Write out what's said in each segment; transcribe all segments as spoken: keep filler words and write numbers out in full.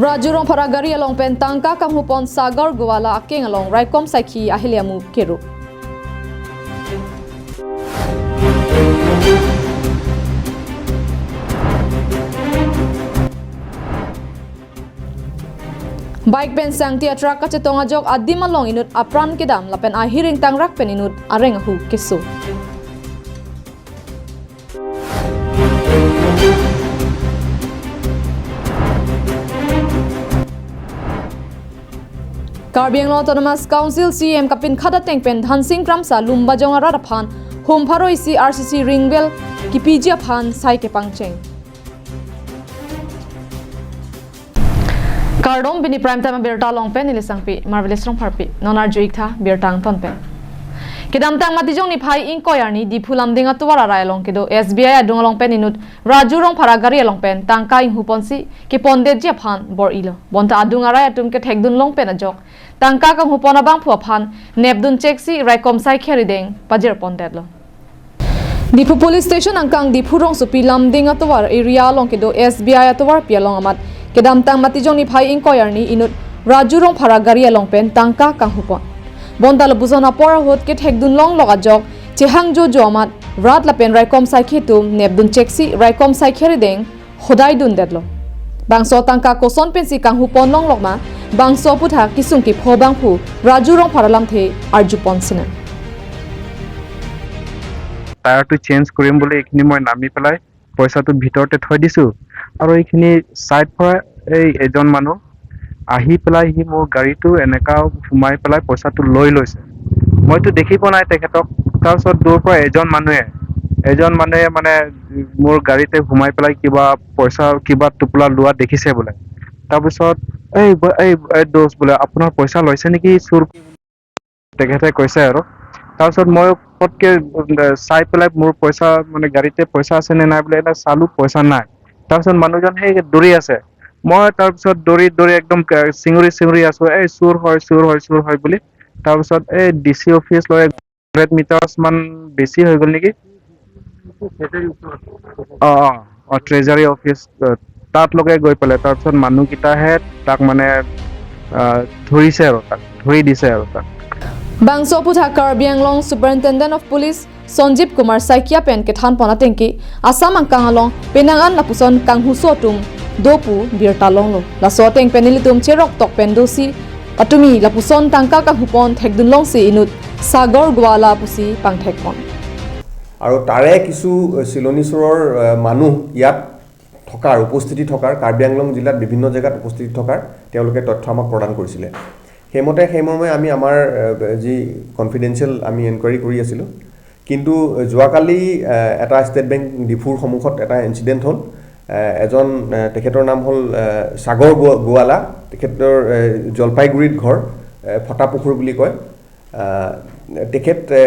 Raju Rongphar agari along pen tangka kanghupon Sagar Gowala akeng along raikom saikhi ahile amu kero. Bike pen sangti atruck kachetong ajok adim along inut apran kedam lapen ahir ingtangrak pen inut areng ahu keso. Karbi Anglong Autonomous Council C E M kapinkhat ateng pen Dhansing Kramsa Lumbajong arat aphan hum pharo isi R C C ring well kipiji aphan sai kepangcheng. Kardom, pini Prime Time abirta along pen neli Sangpi Marvelous Rongpharpi. Non arju-ik tha birta angton pen. Kedamtang Matijong niphai ingkoi arni Diphu Lumding atovar arai along kedo S B I adung along pen inut Raju Rongphar agari along pen tangka inghuponsi kepondetji aphan bor-ilo. Bonta adung arai atum kethekdun long pen ajok tangka kanghupon abangphu aphan nepdun cheksi raikom saikhi arideng pajirpondetlo. Diphu Police Station angkang Diphu rongsopi Lumding atovar area along kedo S B I atovarpi along amat kedamtang Matijong niphai ingkoi arni inut Raju Rongphar agari along pen tangka kanghupon. Bonta lapuson apor ahut kethekdun longlok ajok chehang jojo amat rat lapen raikom saikhi atum nepdun cheksi raikom saikhi arideng hodaidundetlo. Bangso tangka koson pensi kanghupon longlok ma, bangso aputhak kesung kepho abangphu Raju Rongphar alamthe arjupon sinang. টায়াৰটো চেঞ্জ কৰিম বুলি এইখিনি মই নামি পেলাই পইচাটো ভিতৰতে থৈ দিছোঁ। আৰু এইখিনি চাইড পৰা এই এজন মানুহ আহি পেলাই সি মোৰ গাড়ীটো এনেকা সোমাই পেলাই পইচাটো লৈ লৈছে। মইতো দেখি পোৱা নাই তেখেতক। তাৰপিছত দূৰৰ পৰা এজন মানুহে, এজন মানুহে মানে মোৰ গাড়ীতে সোমাই পেলাই কিবা পইচা, কিবা টোপোলা লোৱা দেখিছে বোলে। তাৰপিছত, "এই ব-, এই, এই দোষ বোলে, আপোনাৰ পইচা লৈছে নেকি চুৰ?" তেখেতে কৈছে আৰু। তাৰপিছত মই ফটকে, উম, চাই পেলাই মোৰ পইচা, মানে, গাড়ীতে পইচা আছে নে নাই বুলি এটা চালো, পইচা নাই। তাৰপিছত মানুহজন সেই দৌৰি আছে। মই তাৰপিছত দৌৰি দৌৰি একদম ক-, চিঙুৰি চিঙুৰি আছো, "এই চুৰ হয়, চুৰ হয়, চুৰ হয়" বুলি। তাৰপিছত এই ডি চি অফিচ লৈ হাণ্ড্ৰেড মিটাৰ্ছ মান বেছি হৈ গ'ল নেকি? অ, অ, অ, ট্ৰেজাৰী অফিচ, অ, তাত লগে গৈ পেলাই তাৰপিছত মানুহকেইটাহে তাক মানে, আহ, ধৰিছে আৰু তাক, ধৰি দিছে আৰু তাক। Bangso aputhak Karbi Anglong Superintendent of Police Sanjeev Kumar Saikia pen kethanpon atengke Assam angkang along penang an lapuson kanghuso atum do pu birta longlo. Laso ateng pen nelitum cherok tok pen dosi patumi lapuson tangka kanghupon thekdun longsi inut Sagar Gowala pusi pangthekpon. আৰু তাৰে কিছু, এ, চিলনী চুৰৰ, এ, মানুহ ইয়াত থকাৰ, উপস্থিতি থকাৰ, কাৰ্বি আংলং জিলাত বিভিন্ন জেগাত উপস্থিতি থকাৰ তেওঁলোকে তথ্য আমাক প্ৰদান কৰিছিলে। সেইমতে, সেইমৰ্মে আমি আমাৰ, এ, যি কনফিডেঞ্চিয়েল আমি এনকুৱাৰী কৰি আছিলোঁ। কিন্তু যোৱাকালি, এ, এটা ষ্টেট বেংক ডিফুৰ সন্মুখত এটা ইনচিডেণ্ট হ'ল। এ, এজন, এ, তেখেতৰ নাম হ'ল, এ, সাগৰ গো-, গোৱালা। তেখেতৰ, এ, জলপাইগুৰিত ঘৰ, এ, ফটাপুখুৰ বুলি কয়। আহ, তেখেত, এ,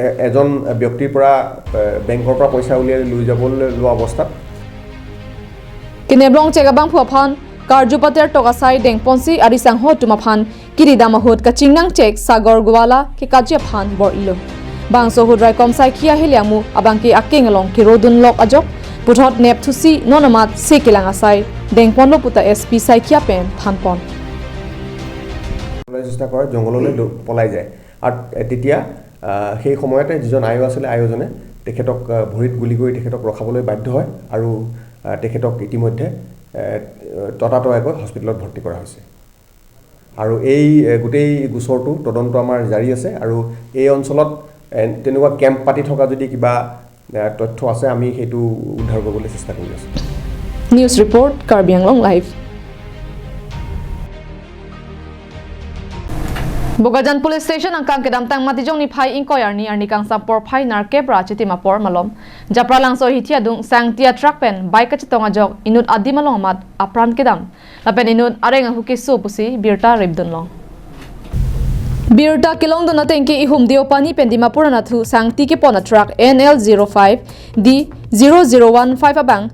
এ, এজন ব্যক্তিৰ পৰা, এ, বেংকৰ পৰা পইচা উলিয়াই লৈ যাবলৈ লোৱা অৱস্থাত Keneblong chek abangphu aphan karju pater tok asai dengponsi arisangho atum aphan kiridam ahut kachingnang chek Sagar Gowala kekaji aphan bor-ilo. Bangso ahut raikom saikhi ahile amu abangke akeng along kerodun lok ajok puthot nepthusi non amat se kelang asai dengponlo puta S P Saikia pen thanpon. চেষ্টা কৰে, জংঘললৈ দ-, পলাই যায়। আৰু তেতিয়া, আহ, সেই সময়তে যিজন আয়ো আছিলে, আয়োজনে তেখেতক, আহ, ভৰিত গুলী কৰি তেখেতক ৰখাবলৈ বাধ্য হয় আৰু, আহ, তেখেতক ইতিমধ্যে, এ, ততাতৈয়াকৈ হস্পিটেলত ভৰ্তি কৰা হৈছে। আৰু এই, এ, গোটেই গোচৰটো তদন্ত আমাৰ জাৰি আছে আৰু এই অঞ্চলত, এ, তেনেকুৱা কেম্প পাতি থকা যদি কিবা, এ, তথ্য আছে, আমি সেইটো উদ্ধাৰ কৰিবলৈ চেষ্টা কৰি আছোঁ। News report, Karbi Anglong Live. Bokajan Police Station angkang kedamtang Matijong niphai ingkoi arni arni kangsam porphai nerkep ra chitim apor malom Japralangso hithi adung sangti atruck pen bike kachetong ajok inut adim along amat apran kedam lapen inut areng ahu keso pusi birta ripdun long. Birta kelongdun atengke ihum Deopani pen Dimapur anatthu sangti kepon atruck N L zero five D zero zero one five abang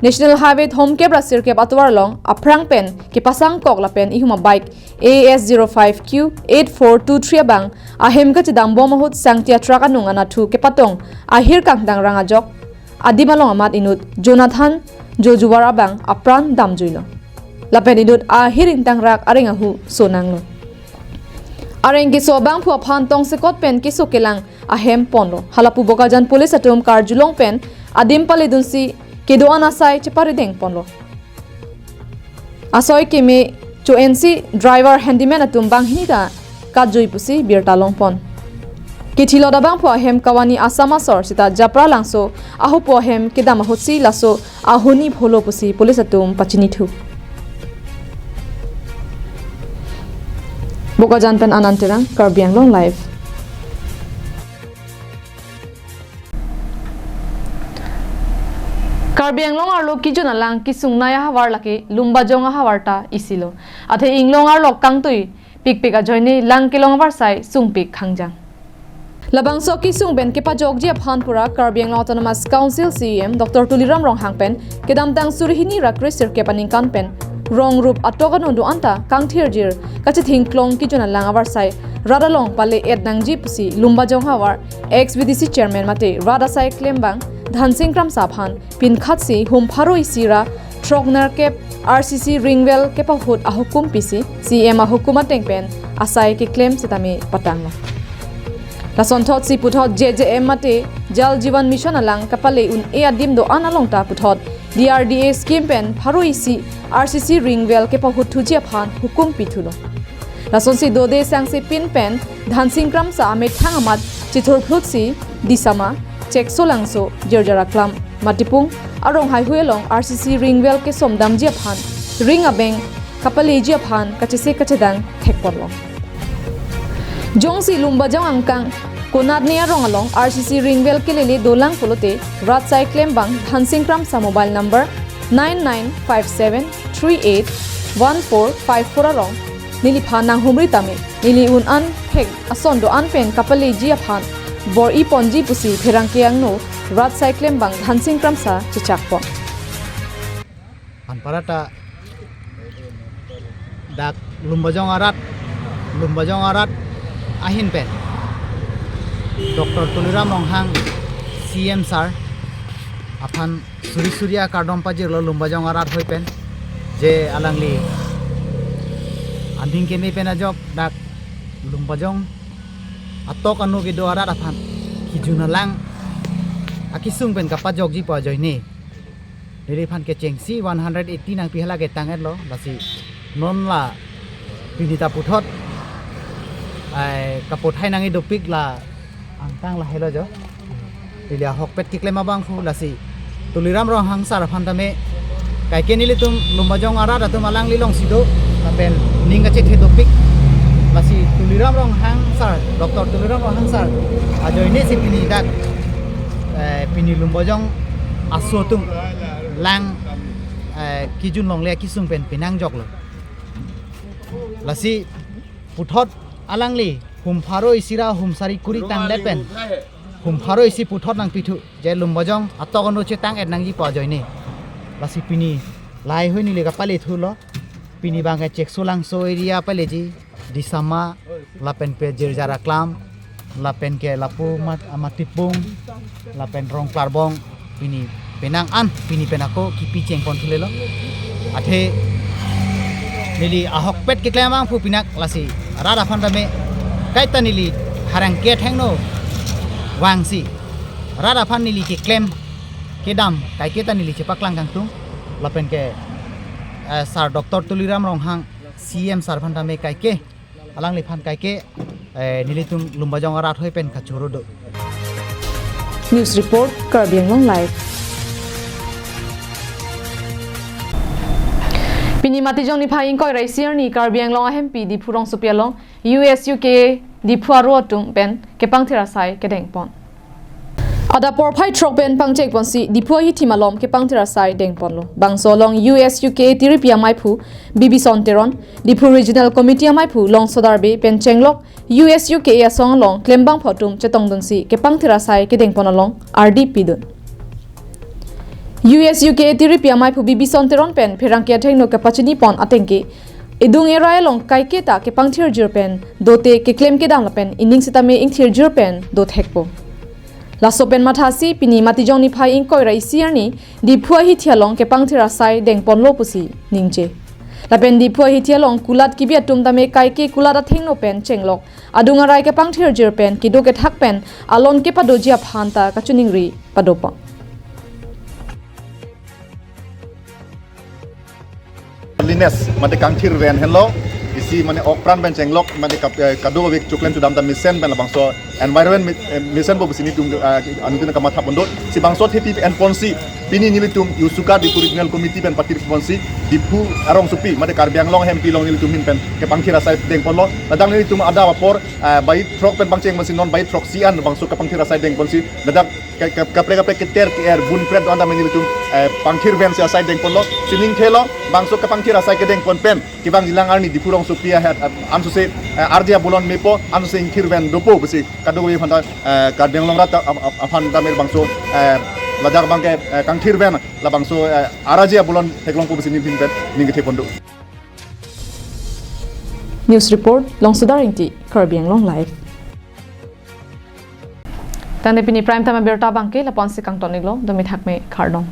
National Highway thomkep ra sirkep atovar along aphrang pen kepasang kok lapen ihum abike A S zero five Q eight four two three abang ahem kachedambom ahut sangti atruck anung anatthu kepatong ahir kangdangrang ajok adim along amat inut Jonathan Jojuwar abang apran damjuilo. lapen inut ahir ingtangrak areng ahu sonanglo. Areng keso abangphu aphan tongsekot pen keso kelang ahem ponlo. Halapu Bokajan Police atum karjulong pen adim paledunsi kedo-an asai cheparideng ponlo. Asoi keme cho-ensi driver handyman atum banghini ta katjui pusi birta longpon. Kethilot abangphu ahem Kawani Assam asor sita Japralangso ahupo ahem kedam ahutsi laso ahuni pholo pusi police atum pachinithu. Bokajan pen Anand Terang, Karbi Anglong Live. Karbi Anglong arlo kejun alang kesungnei ahavar lake Lumbajong ahavar ta isilo. Athe inglong arlo kangtui pikpik ajoine lang kelong avarsai sungpik khangjang. Labangso kesung pen kepajokji aphan pura Karbi Anglong Autonomous Council C E M Doctor Tuliram Ronghang pen kedamtang suri hini ra kre sirkep aningkan pen rong rup atok anu do-an ta kangthirjir kachething klong kejun alang avarsai rat along pale-et nangji pusi Lumbajong havar ex V D C chairman mate rat asai klembang Dhansing Kramsa aphan pinkhatsi hum pharo isi ra throknerkep R C C ring well kepahut ahukum pisi C E M ahukum ateng pen asai keklem sitame patanglo. Lasonthotsi puthot J J M mate Jal Jeevan Mission alang kapale un-e adim do-an along ta puthot D R D A scheme pen pharo isi R C C ring well kepahut thuji aphan hukum pithulo. Lasonsi dode sangse pin pen Dhansing Kramsa amethang amat chithurphlutsi Disama, Cheksolangso, Jirjaraklam, Matipung arong haihui along R C C ring well kesomdamji aphan ring abeng kapaleji aphan kachese kachedang thekponlo. Jongsi Lumbajong angkang konatne arong along R C C ring well kelele dolang pulote rat asai klembang Dhansing Kramsa mobile number nine nine five seven three eight one four five four along neliphan nanghumri tame neli un-an thek ason do-an pen kapaleji aphan bor-iponji pusi pherangke angno rat asai klembang Dhansing Kramsa chechakpon. Anparta dak Lumbajong arat, Lumbajong arat ahin pen Doctor Tuliram Ronghang C E M sir aphan suri suri akardom pajirlo Lumbajong arat hoi pen, je alangli aning keme pen ajok dak Lumbajong atok anu kedo arat aphan kejun alang akesung pen kapajokji pu ajoine neliphan kechengsi one hundred eighty nangpi hala ketang-etlo, lasi non la pini ta puthot ai kapothai nangji dopik la angkang lahelo jo. Neli ahokpet keklem abangphu lasi Tuliram Ronghang sir aphan tame kaike nelitum Lumbajong arat atum alangli alongsi do lapen ning kachethe dopik, lasi Tuliram Ronghang sir, Doctor Tuliram Ronghang sir ajoine si pini dak eh, pini Lumbajong aso atum lang eh, kejun longle akesung pen penangjoklo. Lasi puthot alangli hum pharo isi ra hum sari kuri tangdet pen hum pharo isi puthot nangpithu je Lumbajong atok anu chetang-et nangji pu ajoine. Lasi pini lahaihui neli kapalethulo. Pini bang ke Cheksolangso area paleji, Disama, lapen ke Jirjaraklam, lapen ke lapu Mat-, Matipung, lapen Rongklarbong, pini penang an, pini pen ako kipi chengpon thulelo. Athe neli ahokpet keklem abangphu pinak lasi rat aphan tame kaita neli harang kethengno vangsi rat aphan neli keklem kedam kaike ta neli chepaklang kangtung lapen ke eh, sir Doctor Tuliram Ronghang C E M sir aphan tame kaike alangliphan kaike eh, nelitum Lumbajong arat hoi pen kachoro do. News report, Karbi Anglong Live. Pini Matijong niphai ingkoi ra isi arni Karbi Anglong ahempi Diphu rongsopi along U S U K Diphu aro atum pen kepangthir asai kedengpon. Adap porphai throk pen pangchekponsi Diphu ahithi malom kepangthir asai dengponlo. Bangso along U S U K tiripi amaiphu Bibison Teron, Diphu Regional Committee amaiphu Longso Darbe pen chenglok U S U K asong along klembangphu atum chetongdunsi kepangthir asai kedengpon along ardi pidun. U S U K tiripi amaiphu Bibison Teron pen pherangke athengno kepachinipon atengke, edung erai along kaiketa kepangthirjir pen dote keklem kedam lapen ining sitame ingthirjir pen dothekpo. Laso pen mathasi pini Matijong niphai ingkoi ra isi arni Diphu ahithi along kepangthir asai dengponlo pusi ningje. Lapen Diphu ahithi along kulat kebi atum tame kaike kulat athengno pen chenglok, adung arai kepangthirjir pen kedo kethak pen alon kepadoji aphan ta kachiningri padopon. Cleanliness mate kangthir ven henlo, isi mane ok pran pen chenglok mate kap- eh, kadokave choklen chodam ta mesen pen labangso environment mi- eh, mesen po pusi nelitum, eh, anuttin kamatha pon do. Si bangso athepi enponsi pini nelitum YUSUCA Diphu Regional Committee pen patir ponsi Diphu arongsopi mate Karbi Anglong hempi along nelitum ahin pen kepangthir asai dengponlo. Ladak nelitum adap apor, eh, bai throk pen pangcheng ponsi non bai throksi an bangso kepangthir asai dengponsi ladak ke- ke- kaprek kaprek keter ke-er bun pret do-an tame nelitum, eh, pangthir vensi asai dengponlo. Si ningthelo bangso kepangthir asai kedengpon pen kevangjilang arni Diphu rongsopi ahat, eh, ansose, eh, arje abolon mepo, ansose ingthir ven dopo pusi kadokave aphan ta, eh, Karbi Anglong rat ap- ap- aphan tame bangso, eh, ladak abangke, eh, kangthir ven labangso, eh, arje abolon theklongpo pusi nelitum ahin pen ning kethe pon do. News report, Longsodar Ingti, Karbi Anglong Live. Tangte pini prime time abirta abangke lapu-ansi kangton-iklo, domi thakme, kardom.